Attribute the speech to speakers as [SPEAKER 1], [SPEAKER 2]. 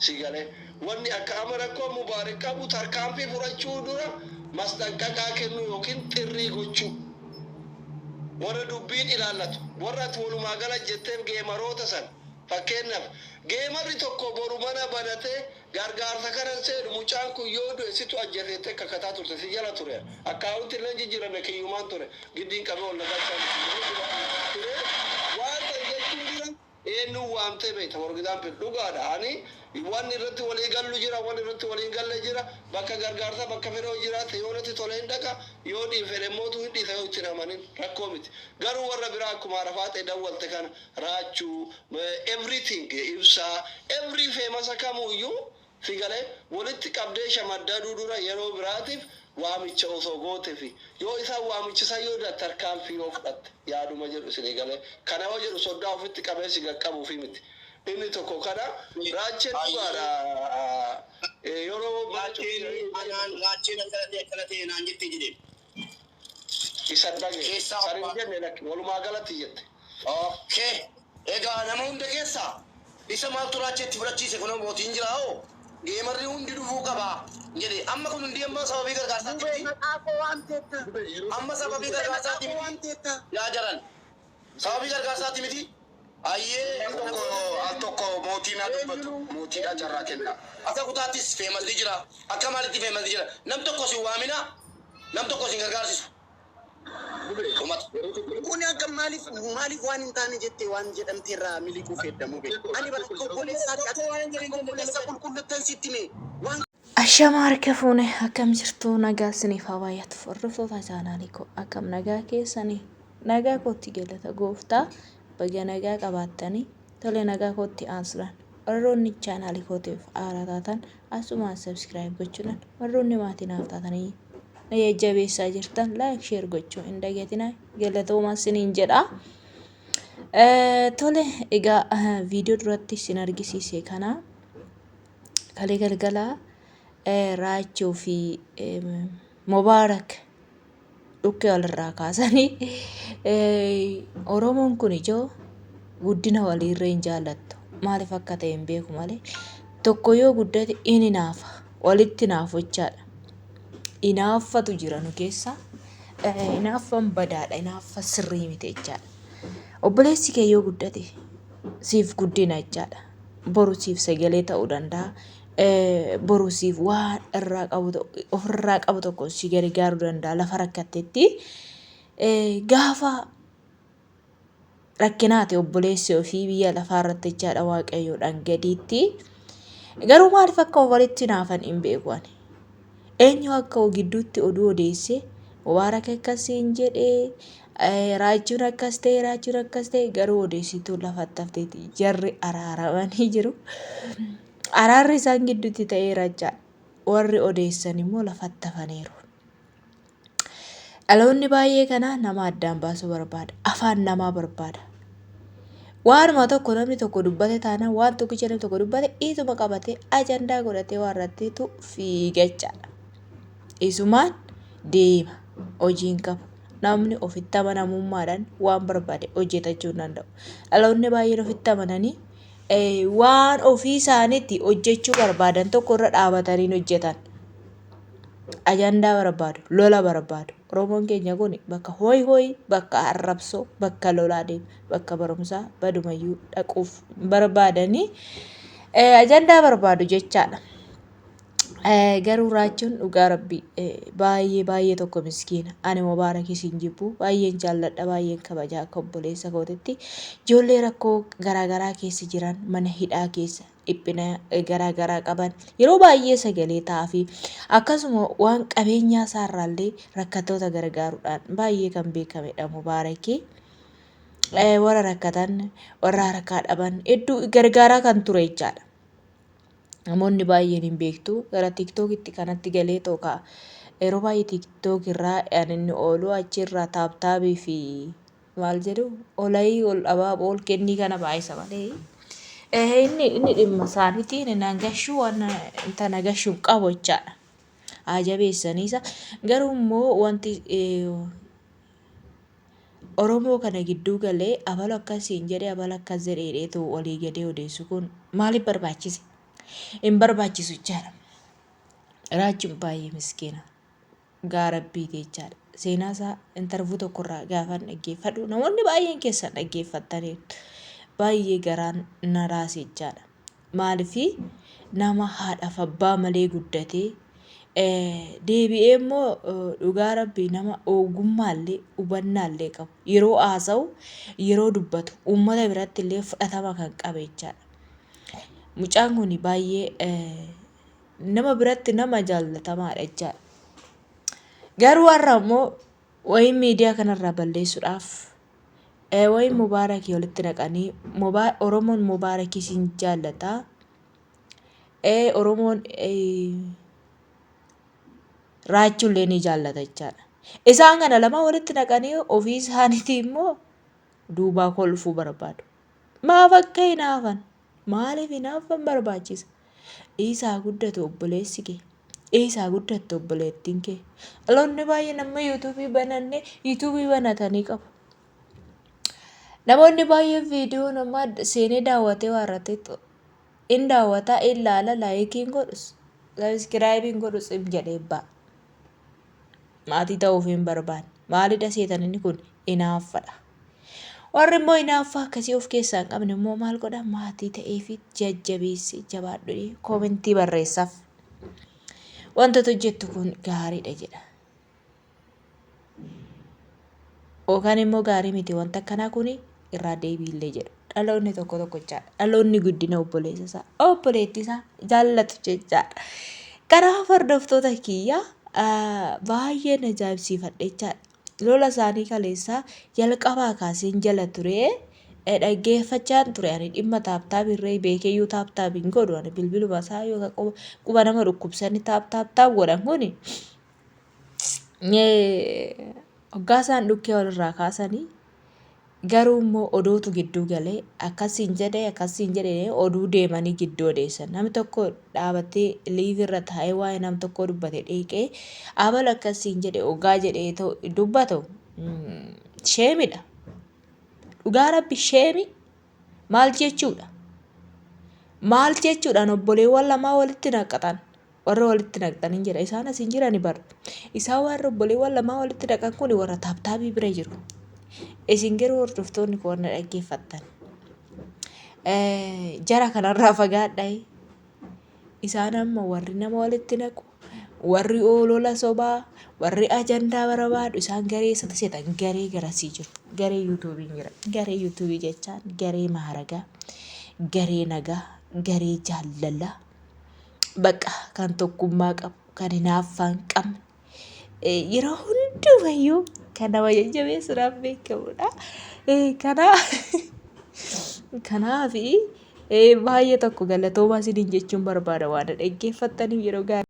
[SPEAKER 1] Si galee? Wanni akka ama rakkoo Mubaarik qabu tarkaanfii fudhachuu dura masxanqaqaa kennuu yookiin xirrii gochuu. Warra dubbiin ilaallatu, warra ati walumaa gala jetteef geemaroota san. Fakkeenyaf, geemarri tokko boru mana banatee gargaarsa kanan seenu mucaan kun yoo du'e situ ajjeese jettee kakataa turte si jala ture. Akkaawunti illee hin jijjiiramne kiyyumaan ture. Giddiin qabee ol na galchaa miti. Yeroo dura ture waan san jechuun dura Eenyuun waamtee beekta? For example, dhugaadha ani wanni irratti walii gallu jira, wanni irratti walii hin galle jira. Bakka gargaarsaa bakka fedhe yoo jiraate yoo natti tole hin dhaqa, yoo fedhe immootu hin dhiisa yoo itti hin amanin rakkoo miti. Garuu warra biraa akkuma Arafaaxee dawwalte kana Raachuu, everything, Ibsaa, every famous kamuuyyuu si galee walitti qabdee shamaddaduu dura yeroo biraatiif waamicha osoo gootefi yoo isaan waamicha san yoo didan tarkaanfii yoo fudhatte yaaduma jedhu isinii galee kana yoo jedhu soddaa ofitti qabee si gaqqabuufi miti inni tokko kana Raacheen dhugaadha yeroo mana
[SPEAKER 2] Raacheen
[SPEAKER 1] cufte
[SPEAKER 2] anaan raacheen akkana ta'e akkana ta'e naan jette jedheen.
[SPEAKER 1] Isan dhagee
[SPEAKER 2] Keessaa
[SPEAKER 1] san hin
[SPEAKER 2] obbaa.
[SPEAKER 1] jenne lakki walumaa galatti jette.
[SPEAKER 2] Ok egaa nama hunda keessaa isa maaltu raacheetti fudhachiise kunoo mootiin jira hoo geemarri hundi dhufuu qaba jedhe amma kun hundi amma sababii gargaarsaatti
[SPEAKER 3] Mubee
[SPEAKER 2] miti
[SPEAKER 3] maqaa koo waamteetta.
[SPEAKER 2] amma sababii
[SPEAKER 3] Mubee maqaa
[SPEAKER 2] gargaarsaatti
[SPEAKER 3] koo
[SPEAKER 2] miti
[SPEAKER 3] waamteetta.
[SPEAKER 2] yaa jaran sababii gargaarsaatti miti ayyee
[SPEAKER 4] Al tokko al tokko mootiin haa dubbatu.
[SPEAKER 3] Eenyunuu?
[SPEAKER 4] Mootiidhaa carraa kennaa.
[SPEAKER 2] Akka kutaattis feemasni jira akka maalitti feemasni jira nam tokko sin waamina nam tokko sin gargaarsisu Dhumata.
[SPEAKER 3] Kuni akka maaliif maaliif waan hin taane jettee waan jedhamte irraa miliquu feedda mube. Ani bara akka obboleessaatti akka akka obboleessa qulqulluttan sitti hime waan
[SPEAKER 5] Ashama harka fuune akkam jirtu nagaa isiniif haa baay'atu hordoftoota chaanaalii koo akkam nagaa keessanii nagaa kootti galata gooftaa baga nagaa qabaattanii tole nagaa kootti aansuudhaan warroonni chaanaalii kootiif haaraa taatan asumaan subscribe gochuudhaan warroonni maatii naaf taatanii na jajjabeessaa jirtan like share gochuu hin dagatinaa galatoomaa isiniin jedha. Tole egaa viidiyoo duratti isin argisiise kana kalee galgalaa Raachuu fi Mubaarak dhukkee walirraa kaasanii Oromoon kun ijoo guddina waliirra hin jaallattu. Maaliif akka ta'e hin beeku malee tokko yoo guddate in hinaafa walitti hinaafu jechaadha. Hinaaffatu jira nu keessa. Hinaaffan badaadha hinaaffa sirrii miti jechaadha. Obboleessi kee yoo guddate siif guddina jechaadha. Boru siif sagalee ta'uu danda'a. Boru siif waan irraa qabu ofirraa qabu tokko si gargaaruu danda'a lafa rakkattetti. Gaafa rakkinaati obboleessi ofii biyya lafaa irratti jechaadha waaqayyoodhaan gadiitti. Garuu maaliif akka walitti hinaafan hin beeku ani. Eenyu akka gidduutti oduu odeesse Mubaarak akkasiin jedhee raachuun akkas ta'e raachuun akkas ta'e garuu odeessituun lafatti hafteeti jarri araaramanii jiru. Araarri isaan gidduutti ta'eera jechaadha. Warri odeessan immoo lafatti hafaniiru. Dhaloonni baay'ee kana nama addaan baasuu barbaada. Afaan namaa barbaada. Waanuma tokko namni tokko dubbate taanaan waan tokkicha namni tokko dubbate isuma qabatee ajandaa godhatee waan irrattitu fiigachaadha. Isumaan deema hojiin qabu. Namni ofitti amanamummaadhaan waan barbaade hojjetachuu hin danda'u. Dhaloonni baay'een ofitti amananii waan ofii isaaniitti hojjechuu barbaadan tokko irra dhaabatanii hin hojjetan. Ajandaa barbaadu, lola barbaadu. Oromoon keenya kun bakka hooyi hooyi, bakka arrabsoo, bakka lolaa deema, bakka barumsaa badumayyuu dhaquuf barbaadanii ajandaa barbaadu jechaadha. Garuu raachuun dhugaa rabbii baay'ee baay'ee tokko miskiina. Ani Mubaarakis hin jibbu baay'een jaalladha baay'een kabaja akka obboleessa kootitti. Ijoollee rakkoo garaagaraa keessa jiran mana hidhaa keessa dhiphina garaa garaa qaban yeroo baay'ee sagalee ta'aafi akkasuma waan qabeenyaa isaarraallee rakkattoota gargaaruudhaan baay'ee kan beekamedha Mubaarakii. Warra rakkatan warra harkaa dhaban hedduu gargaaraa kan ture jechaadha. Namoonni baay'een hin beektu gara tiktookitti kanatti galee tooka yeroo baay'ee tiktook irraa kan inni oolu achirraa taaptaabii fi maal jedhu olayii ol abaaboo ol kennii kana baay'isa malee inni inni dhimma isaaniiti inni naan gashuu waan tana gashuu hin qabu jechaadha. Haa jabeessaniisa garuu immoo wanti Oromoo kana gidduu galee abalu akkas siin jedhe abalu akkas jedhe jedheetu walii gadee odeessu kun maaliif barbaachise? Hin barbaachisu jechaadha. Raachuun baay'ee miskiina. Dhugaa rabbiiti jechaadha. Seenaa isaa intarvuu tokkorraa gaafan dhaggeeffadhu namoonni baay'een keessan dhaggeeffattaniirtu. Baay'ee garaan na raase jechaadha. Maaliif nama haadhaaf abbaa malee guddatee deebi'ee immoo dhugaa rabbii nama ogummaallee hubannaallee qabu yeroo haasa'u yeroo dubbatu uummata biratti illee fudhatama kan qabe jechaadha. Mucaan kun baay'ee nama biratti nama jaallatamaadha jechaadha. Garuu har'a immoo wayii miidiyaa kanarraa balleessuudhaaf wayii mubaarakii walitti naqanii Oromoon mubaarakii siin jaallata. Oromoon raachuullee ni jaallata jechaadha. Isaan kana lama walitti naqanii ofii isaaniitii immoo duubaa kolfuu barbaadu. Maaf akka hinaafan? Maaliif hinaaffan barbaachisa? Dhiisaa guddatu obboleessi kee. Dhiisaa guddattu obboleettiin kee. Dhaloonni baay'een amma yuutuubii bananne yuutuubii banatanii qabu. Namoonni baay'een viidiyoo namaa seenee daawwatee waa irratti in daawwataa in laala laayikiin godhus sabiskiraayibiin godhus im jedhee ba'a. Maatii ta'uuf hin barbaanne. Maalidha seetan inni kun inaaffadha. Warri immoo inaaffaa akkasii of keessaa hin qabne immoo maal godha maatii ta'eefi jajjabeessi jabaadhu jedhee koomentii barreessaaf. Wanta hojjettu kun gaariidha jedha. Yookaan immoo gaarii miti wanta akkanaa kun irraa deebiillee jedhu. Dhaloonni tokko tokko jechaadha. Dhaloonni guddina obboleessa isaa obboleettii isaa jaallatu jechaadha. Kanaaf hordoftoota kiyya baay'een ajaa'ibsiifadhe jechaadha. Lola isaanii kaleessaa jalqabaa kaaseen jala ture dhaggeeffachaan ture ani dhimma taaptaabii irree beekeyyuu taaptaabii hin godhu ani bilbiluma isaa yoo quba nama dhukkubsanii taap taap taap godhan kuni hoggaa isaan dhukkee walirraa kaasanii garuu immoo oduutu gidduu galee akkasiin jedhe akkasiin jedhe oduu deemanii gidduu odeessan. Namni tokko dhaabatee liivii irra taa'ee waa'ee nam tokkoo dubbate dheeqee abala akkasiin jedhe hoggaa jedhee dubbatu sheemidha. Dhugaa rabbi sheemi maal jechuudha? Maal jechuudhaan obboleewwan lamaa walitti naqatan? Warra walitti naqxan hin jira. Isaan as hin jirani bar. Isaan warra obboleewwan lamaa walitti naqan kun warra taaptaabii bira jiru. Isin garuu hordoftoonni koo warra dhaggeeffattan. Jara kanarraa fagaadhaa. Isaan amma warri nama walitti naqu, warri oolola sobaa, warri ajandaa barbaadu isaan garee isatti seetan garee garasii jiru. Garee yuutuubiin jira. Garee yuutuubii jechaan garee maaragaa, garee nagaa, garee jaalalaa. Bakka kan tokkummaa qabu, kan hinaaffaa hin qabne, yeroo hundumayyuu kan nama jajjabeessuudhaan beekamudha. Kanaaf baay'ee tokko galatoomaa isiniin jechuun barbaada waan na dhaggeeffattaniif yeroo gaarii.